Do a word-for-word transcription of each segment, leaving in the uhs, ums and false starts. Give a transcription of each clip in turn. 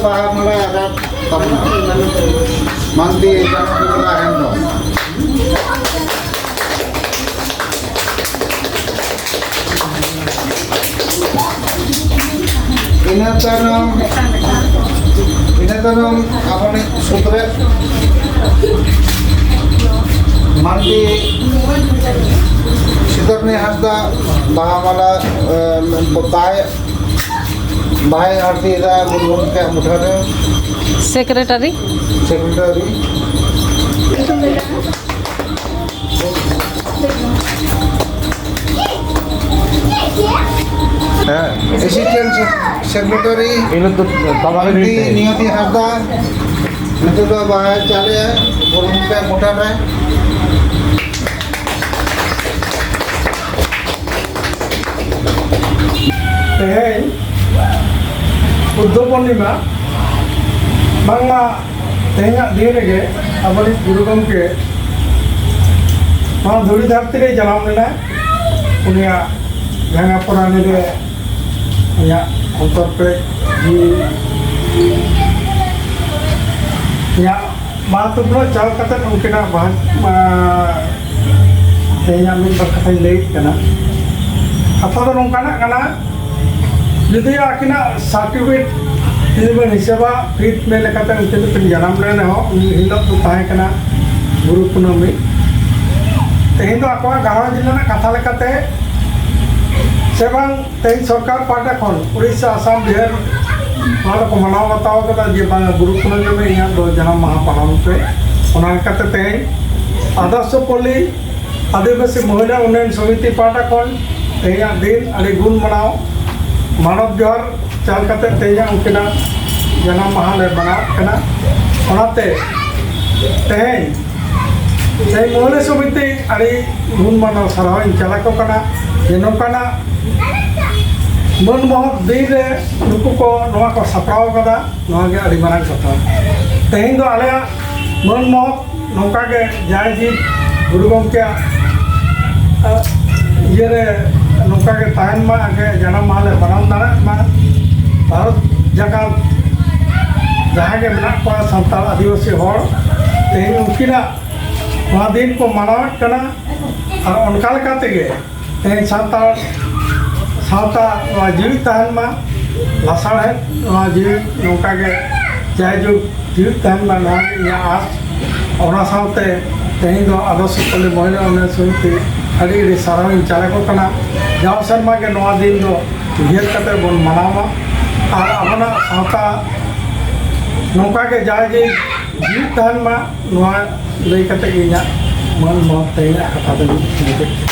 ᱵᱟᱦᱟ ᱢᱟᱞᱟ ᱟᱨᱟᱜ ᱛᱟᱵᱚᱱᱟ᱾ ᱢᱟᱱᱰᱤ ᱪᱟᱸᱫ ᱵᱚᱸᱜᱟ ᱦᱮᱢᱵᱨᱚᱢ᱾ ᱤᱱᱟᱹ ᱛᱟᱭᱱᱚᱢ, ᱤᱱᱟᱹ ᱛᱟᱭᱱᱚᱢ ᱟᱵᱚᱱᱤᱡ ᱥᱩᱛᱨᱮᱛ ᱢᱟᱱᱰᱤ ᱥᱤᱫᱚᱨᱱᱤ ᱦᱟᱸᱥᱫᱟ ᱵᱟᱦᱟ ᱢᱟᱞᱟ, ᱮ, ᱵᱟᱦᱟᱭ, ᱵᱟᱦᱟᱭ ᱟᱨᱛᱤᱭᱮᱫᱟ ᱜᱩᱨᱩ ᱜᱚᱢᱠᱮᱭᱟᱜ ᱢᱩᱴᱷᱟᱹᱱ ᱨᱮ᱾ ᱥᱮᱠᱨᱮᱴᱟᱨᱤ᱾ ᱥᱮᱠᱨᱮᱴᱟᱨᱤ᱾ ᱦᱮᱸ᱾ ᱮᱥᱤᱥᱴᱮᱱᱴ ᱥᱮᱠᱨᱮᱴᱟᱨᱤ ᱤᱱᱟᱹ ᱫᱚ ᱛᱟᱞᱟ ᱨᱮ ᱱᱤᱭᱚᱛᱤ, ᱱᱤᱭᱚᱛᱤ ᱦᱟᱸᱥᱫᱟ᱾ ᱱᱤᱛᱚᱜ ᱫᱚ ᱵᱟᱦᱟ ᱪᱟᱞᱮ ᱵᱚᱞᱚᱱ ᱯᱮ ᱢᱚᱴᱟ ᱨᱮ᱾ ᱛᱮᱦᱮᱧ ᱵᱩᱫᱽᱫᱷᱚ ᱯᱩᱨᱱᱤᱢᱟ, ᱵᱟᱝᱢᱟ ᱛᱮᱦᱮᱧᱟᱜ ᱫᱤᱱ ᱨᱮᱜᱮ ᱟᱵᱚᱨᱤᱡ ᱜᱩᱨᱩ ᱜᱚᱢᱠᱮ ᱱᱚᱣᱟ ᱫᱷᱩᱲᱤ ᱫᱷᱟᱹᱨᱛᱤ ᱨᱮ ᱡᱟᱱᱟᱢ ᱞᱮᱱᱟᱭ᱾ ᱩᱱᱤᱭᱟᱜ ᱡᱟᱸᱜᱟ ᱯᱚᱨᱟᱱᱤ ᱨᱮ ᱤᱧᱟᱹᱜ ᱚᱱᱛᱚᱨ ᱯᱮᱨᱮᱡ ᱡᱤᱣᱤ ᱤᱧᱟᱹᱜ ᱵᱟᱦᱟ ᱛᱩᱯᱞᱟᱹ ᱪᱟᱞ ᱠᱟᱛᱮ ᱩᱱᱠᱤᱱᱟᱜ ᱵᱟᱦᱟ, ᱟᱸ, ᱛᱮᱦᱮᱧᱟᱜ ᱢᱤᱫ ᱵᱟᱨ ᱠᱟᱛᱷᱟᱧ ᱞᱟᱹᱭᱮᱫ ᱠᱟᱱᱟ᱾ ᱠᱟᱛᱷᱟ ᱫᱚ ᱱᱚᱝᱠᱟᱱᱟᱜ ᱠᱟᱱᱟ, ᱡᱩᱫᱤ ᱟᱹᱠᱤᱱᱟᱜ ᱥᱟᱨᱴᱤᱯᱷᱤᱠᱮᱴ ᱡᱩᱫᱤ ᱵᱚᱱ ᱦᱤᱥᱟᱹᱵᱟ, ᱯᱷᱤᱯᱛᱷ ᱢᱮ ᱞᱮᱠᱟᱛᱮ ᱩᱱᱠᱤᱱ ᱫᱚᱠᱤᱱ ᱡᱟᱱᱟᱢ ᱞᱮᱱ ᱨᱮᱦᱚᱸ, ᱩᱱ ᱦᱤᱞᱳᱜ ᱫᱚ ᱛᱟᱦᱮᱸ ᱠᱟᱱᱟ ᱜᱩᱨᱩ ᱠᱩᱱᱟᱹᱢᱤ᱾ ᱛᱮᱦᱮᱧ ᱫᱚ ᱟᱠᱚᱣᱟᱜ ᱜᱷᱟᱨᱚᱸᱡᱽ ᱨᱮᱱᱟᱜ ᱠᱟᱛᱷᱟ ᱞᱮᱠᱟᱛᱮ ᱥᱮ ᱵᱟᱝ, ᱛᱮᱦᱮᱧ ᱥᱚᱨᱠᱟᱨ ᱯᱟᱦᱴᱟ ᱠᱷᱚᱱ ᱩᱲᱤᱥᱥᱟ, ᱟᱥᱟᱢ, ᱵᱤᱦᱟᱨ ᱱᱚᱣᱟ ᱫᱚᱠᱚ ᱢᱟᱱᱟᱣ ᱵᱟᱛᱟᱣ ᱠᱟᱫᱟ ᱡᱮ ᱵᱟᱝ, ᱜᱩᱨᱩ ᱠᱩᱱᱟᱹᱢᱤ ᱨᱮ ᱤᱧᱟᱹᱜ ᱫᱚ ᱡᱟᱱᱟᱢ ᱢᱟᱦᱟ ᱯᱟᱞᱚᱱ ᱯᱮ᱾ ᱚᱱᱟ ᱞᱮᱠᱟᱛᱮ ᱛᱮᱦᱮᱧ ᱟᱫᱚᱨᱥᱚ ᱯᱚᱞᱞᱤ ᱟᱹᱫᱤᱵᱟᱹᱥᱤ ᱢᱚᱦᱤᱞᱟ ᱩᱱᱱᱚᱭᱚᱱ ᱥᱚᱢᱤᱛᱤ ᱯᱟᱦᱴᱟ ᱠᱷᱚᱱ ᱛᱮᱦᱮᱧᱟᱜ ᱫᱤᱱ ᱟᱹᱰᱤ ᱜᱩᱱ ᱢᱟᱱᱟᱣ ᱢᱟᱱᱚᱛ ᱡᱚᱦᱟᱨ ᱪᱟᱞ ᱠᱟᱛᱮ ᱛᱮᱦᱮᱧᱟᱜ ᱩᱱᱠᱤᱱᱟᱜ ᱡᱟᱱᱟᱢ ᱢᱟᱦᱟ ᱞᱮ ᱢᱟᱱᱟᱣᱮᱫ ᱠᱟᱱᱟ᱾ ᱚᱱᱟᱛᱮ ᱛᱮᱦᱮᱧ ᱛᱮᱦᱮᱧ ᱢᱚᱦᱤᱞᱟ ᱥᱚᱢᱤᱛᱤ ᱟᱹᱰᱤ ᱜᱩᱱ ᱢᱟᱱᱟᱣ ᱥᱟᱨᱦᱟᱣ ᱤᱧ ᱪᱟᱞ ᱟᱠᱚ ᱠᱟᱱᱟ ᱡᱮ ᱱᱚᱝᱠᱟᱱᱟᱜ ᱢᱟᱹᱱ ᱢᱚᱦᱚᱛ ᱫᱤᱱ ᱨᱮ ᱱᱩᱠᱩ ᱠᱚ ᱱᱚᱣᱟ ᱠᱚ ᱥᱟᱯᱲᱟᱣ ᱠᱟᱫᱟ᱾ ᱱᱚᱣᱟ ᱜᱮ ᱟᱹᱰᱤ ᱢᱟᱨᱟᱝ ᱠᱟᱛᱷᱟ᱾ ᱛᱮᱦᱮᱧ ᱫᱚ ᱟᱞᱮᱭᱟᱜ ᱢᱟᱹᱱ ᱢᱚᱦᱚᱛ ᱱᱚᱝᱠᱟ ᱜᱮ ᱡᱟᱭ ᱡᱤᱵ ᱜᱩᱨᱩ ᱜᱚᱢᱠᱮᱭᱟᱜ, ᱟ, ᱤᱭᱟᱹᱨᱮ ᱱᱚᱝᱠᱟ ᱜᱮ ᱛᱟᱦᱮᱱ ᱢᱟ, ᱟᱜᱮ ᱡᱟᱱᱟᱢ ᱢᱟᱦᱟ ᱞᱮ ᱯᱟᱞᱚᱱ ᱫᱟᱲᱮᱭᱟᱜ ᱢᱟ᱾ ᱵᱷᱟᱨᱚᱛ ᱡᱟᱠᱟᱛ ᱟᱨ ᱟᱹᱫᱤᱵᱟᱹᱥᱤ ᱦᱚᱲ ᱛᱮᱦᱮᱧ ᱩᱱᱠᱤᱱᱟᱜ ᱱᱚᱣᱟ ᱫᱤᱱ ᱠᱚ ᱢᱟᱱᱟᱣᱮᱫ ᱠᱟᱱᱟ᱾ ᱟᱨ ᱚᱱᱠᱟ ᱞᱮᱠᱟ ᱛᱮᱜᱮ ᱛᱮᱦᱮᱧ ᱥᱟᱱᱛᱟᱲ ᱥᱟᱶᱛᱟ ᱱᱚᱣᱟ ᱡᱤᱣᱤᱫ ᱛᱟᱦᱮᱱ ᱢᱟ, ᱞᱟᱥᱟᱲᱦᱮᱫ ᱱᱚᱣᱟ ᱡᱤᱣᱤ ᱱᱚᱝᱠᱟ ᱜᱮ ᱡᱟᱭᱡᱩᱜᱽ ᱡᱤᱣᱤᱫ ᱛᱟᱦᱮᱱ ᱢᱟ, ᱱᱚᱣᱟ ᱜᱮ ᱤᱧᱟᱹᱜ ᱟᱸᱥ᱾ ᱚᱱᱟ ᱥᱟᱶᱛᱮ ᱛᱮᱦᱮᱧ ᱫᱚ ᱟᱫᱚᱨᱥᱚ ᱯᱟᱹᱞᱤ ᱢᱚᱦᱤᱞᱟ ᱩᱱᱱᱚᱭᱚᱱ ᱥᱚᱢᱤᱛᱤ ᱟᱹᱰᱤ ᱟᱹᱰᱤ ᱥᱟᱨᱦᱟᱣ ᱤᱧ ᱪᱟᱞ ᱟᱠᱚ ᱠᱟᱱᱟ᱾ ᱡᱟᱣ ᱥᱮᱨᱢᱟ ᱜᱮ ᱱᱚᱣᱟ ᱫᱤᱱ ᱫᱚ ᱩᱭᱦᱟᱹᱨ ᱠᱟᱛᱮ ᱵᱚᱱ ᱢᱟᱱᱟᱣ ᱢᱟ ᱟᱨ ᱟᱵᱚᱱᱟᱜ ᱥᱟᱶᱛᱟ ᱱᱚᱝᱠᱟ ᱜᱮ ᱡᱟᱭᱜᱮ ᱡᱤᱣᱤᱫ ᱛᱟᱦᱮᱱ ᱢᱟ, ᱱᱚᱣᱟ ᱞᱟᱹᱭ ᱠᱟᱛᱮ ᱜᱮ ᱤᱧᱟᱹᱜ ᱢᱟᱹᱱ ᱢᱚᱦᱚᱛ ᱛᱮ ᱤᱧᱟᱹᱜ ᱠᱟᱛᱷᱟ ᱫᱚᱧ ᱢᱩᱪᱟᱹᱫ ᱠᱮᱫᱟ᱾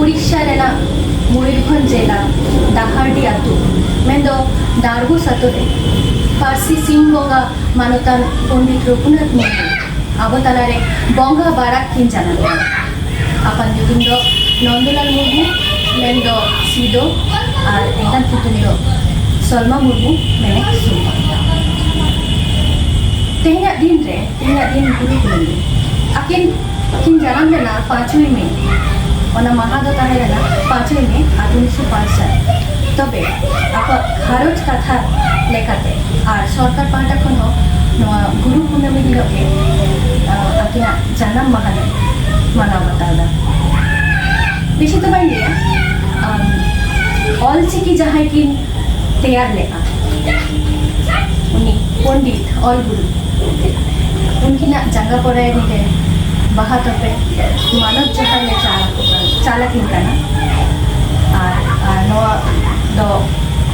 ᱩᱲᱤᱥᱥᱟ ᱨᱮᱱᱟᱜ ᱢᱚᱭᱩᱨᱵᱷᱚᱸᱡᱽ ᱡᱮᱞᱟ ᱰᱟᱦᱟᱨᱰᱤ ᱟᱹᱛᱩ, ᱢᱮᱱᱫᱚ ᱰᱟᱲᱵᱩᱥ ᱟᱹᱛᱩ ᱨᱮ ᱯᱟᱹᱨᱥᱤ ᱥᱤᱧ ᱵᱚᱸᱜᱟ ᱢᱟᱱᱚᱛᱟᱱ ᱯᱚᱱᱰᱤᱛ ᱨᱚᱜᱷᱩᱱᱟᱛᱷ ᱢᱩᱨᱢᱩ ᱟᱵᱚ ᱛᱟᱞᱟᱨᱮ ᱵᱚᱸᱜᱟ ᱵᱟᱨᱟᱠ ᱠᱤᱱ ᱡᱟᱱᱟᱢ ᱞᱮᱱᱟ᱾ ᱟᱯᱟᱛ ᱧᱩᱛᱩᱢ ᱫᱚ ᱱᱚᱱᱫᱚᱞᱟᱞ ᱢᱩᱨᱢᱩ, ᱢᱮᱱᱫᱚ ᱥᱤᱫᱚ, ᱟᱨ ᱮᱸᱜᱟᱛ ᱧᱩᱛᱩᱢ ᱫᱚ ᱥᱚᱞᱢᱟ ᱢᱩᱨᱢᱩ, ᱢᱮᱱᱫᱚ ᱥᱩᱢᱟ᱾ ᱛᱮᱦᱮᱧᱟᱜ ᱫᱤᱱ ᱨᱮ, ᱛᱮᱦᱮᱧᱟᱜ ᱫᱤᱱ ᱜᱩᱨᱩ ᱠᱩᱱᱟᱹᱢᱤ, ᱟᱹᱠᱤᱱ ᱠᱤᱱ ᱡᱟᱱᱟᱢ ᱞᱮᱱᱟ ᱯᱟᱸᱪᱚᱭ ᱢᱮ᱾ ᱚᱱᱟ ᱢᱟᱦᱟ ᱫᱚ ᱛᱟᱦᱮᱸ ᱞᱮᱱᱟ ᱯᱟᱸᱪᱚᱭ ᱢᱮ ᱟᱨ ᱩᱱᱤᱥᱥᱚ ᱯᱟᱸᱪ ᱥᱟᱞ᱾ ᱛᱚᱵᱮ ᱟᱠᱚᱣᱟᱜ ᱜᱷᱟᱨᱚᱸᱡᱽ ᱠᱟᱛᱷᱟ ᱞᱮᱠᱟᱛᱮ ᱟᱨ ᱥᱚᱨᱠᱟᱨ ᱯᱟᱦᱴᱟ ᱠᱷᱚᱱ ᱦᱚᱸ ᱱᱚᱣᱟ ᱜᱩᱨᱩ ᱠᱩᱱᱟᱹᱢᱤ ᱦᱤᱞᱳᱜ ᱜᱮ, ᱟᱸ, ᱟᱹᱠᱤᱱᱟᱜ ᱡᱟᱱᱟᱢ ᱢᱟᱦᱟ ᱞᱮ ᱢᱟᱱᱟᱣ ᱵᱟᱛᱟᱣ ᱮᱫᱟ᱾ ᱵᱮᱥᱤ ᱫᱚ ᱵᱟᱹᱧ ᱞᱟᱹᱭᱟ, ᱟᱢ, ᱚᱞ ᱪᱤᱠᱤ ᱡᱟᱦᱟᱸᱭ ᱠᱤᱱ ᱛᱮᱭᱟᱨ ᱞᱮᱫᱼᱟ, ᱩᱱᱤ ᱯᱚᱱᱰᱤᱛ ᱚᱞ ᱜᱩᱨᱩ, ᱩᱱᱠᱤᱱᱟᱜ ᱡᱟᱸᱜᱟ ᱯᱚᱨᱟᱭᱱᱤ ᱨᱮ ᱵᱟᱦᱟ ᱛᱚᱯᱮ ᱢᱟᱱᱚᱛ ᱡᱚᱦᱟᱨ ᱞᱮ ᱪᱟᱞ ᱟᱠᱚ ᱠᱟᱱᱟ, ᱪᱟᱞ ᱟᱹᱠᱤᱱ ᱠᱟᱱᱟ᱾ ᱟᱨ, ᱟᱨ ᱱᱚᱣᱟ ᱫᱚ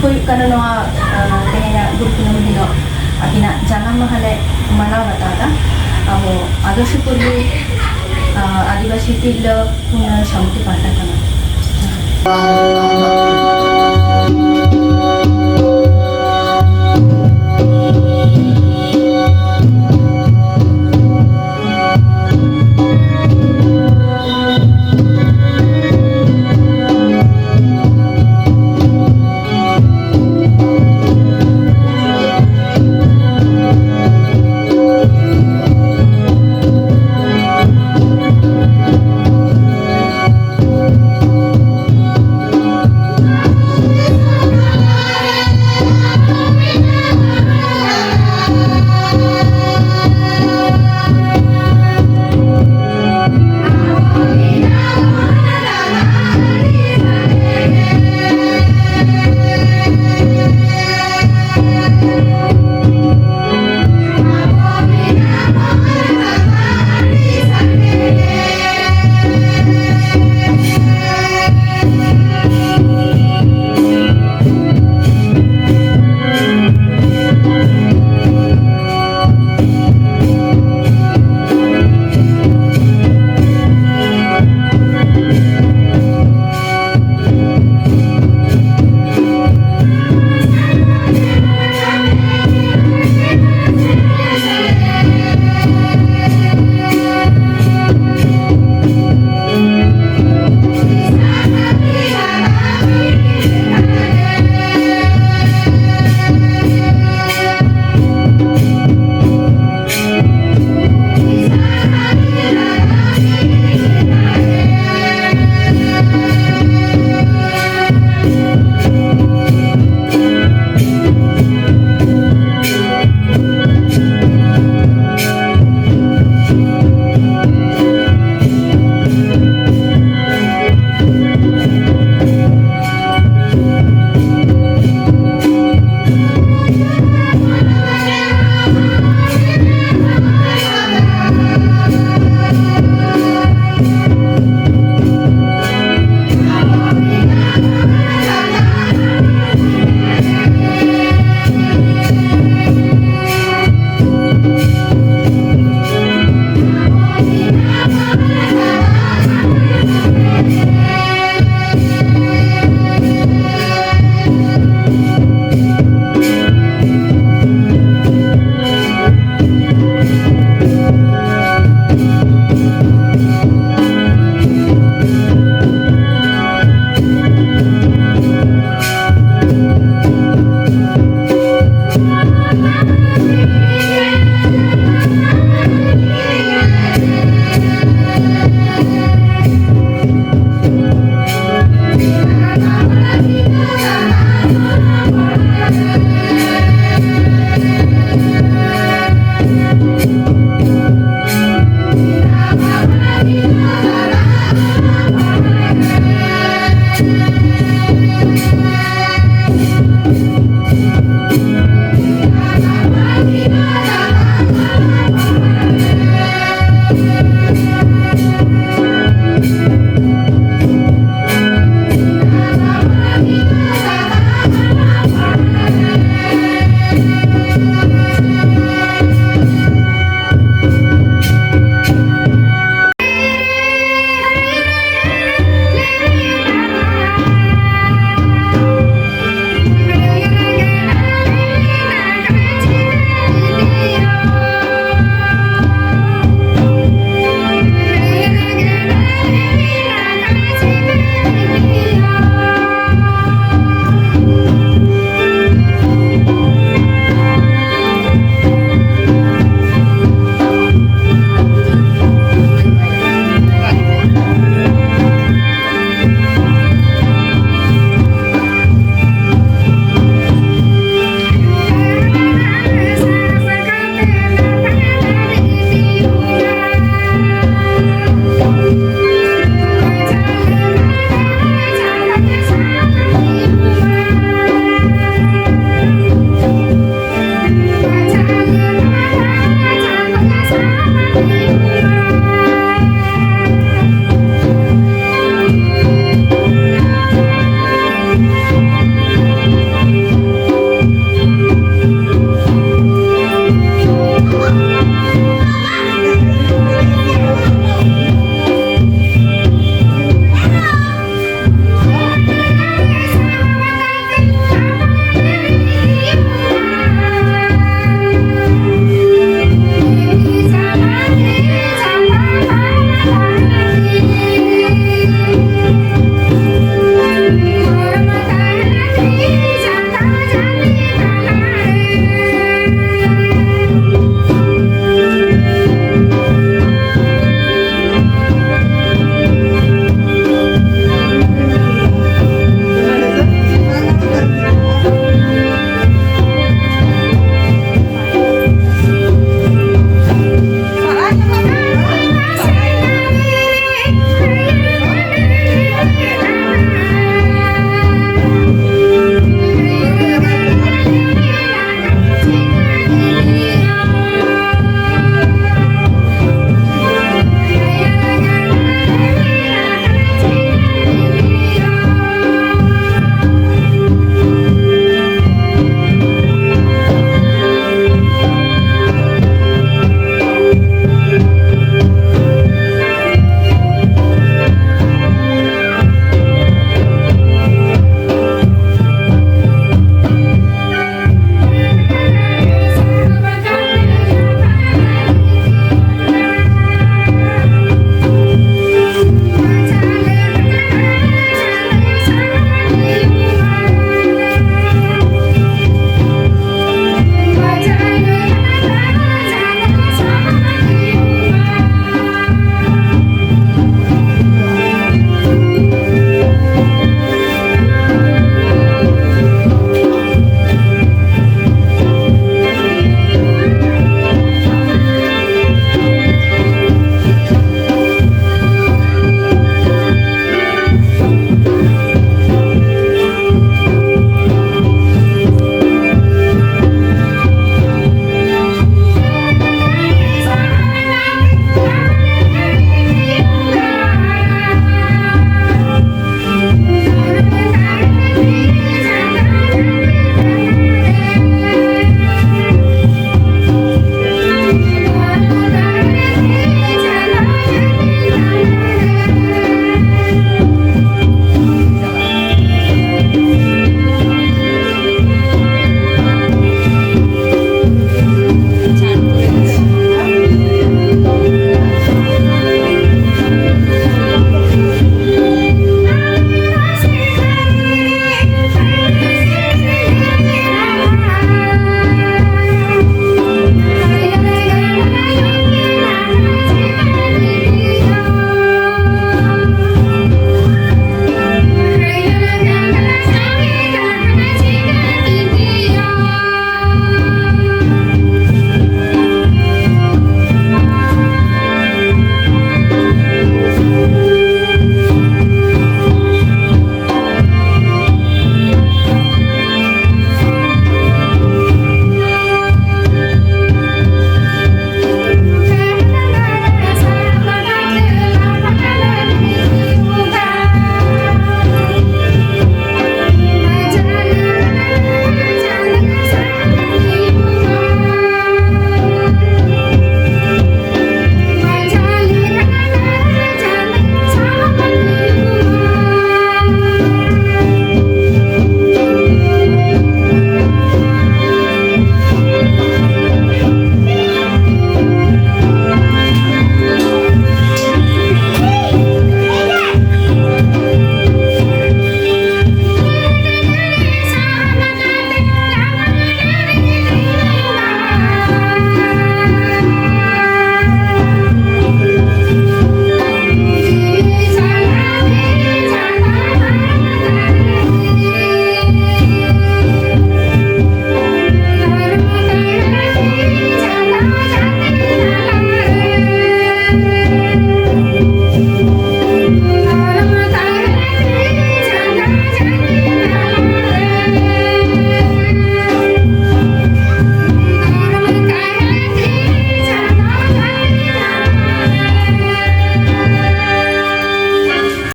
ᱦᱩᱭᱩᱜ ᱠᱟᱱᱟ ᱱᱚᱣᱟ, ᱟᱨ, ᱛᱮᱦᱮᱧᱟᱜ ᱜᱩᱨᱩ ᱠᱩᱱᱟᱹᱢᱤ ᱦᱤᱞᱳᱜ ᱟᱹᱠᱤᱱᱟᱜ ᱡᱟᱱᱟᱢ ᱢᱟᱦᱟ ᱞᱮ ᱢᱟᱱᱟᱣ ᱵᱟᱛᱟᱣ ᱮᱫᱟ᱾ ᱟᱵᱚ ᱟᱫᱚᱨᱥᱚ ᱠᱩᱨᱢᱤ, ᱟᱨ, ᱟᱹᱫᱤᱵᱟᱹᱥᱤ ᱛᱤᱨᱞᱟᱹ ᱩᱱᱱᱚᱭᱚᱱ ᱥᱚᱢᱤᱛᱤ ᱯᱟᱦᱴᱟ ᱠᱷᱚᱱᱟᱜ᱾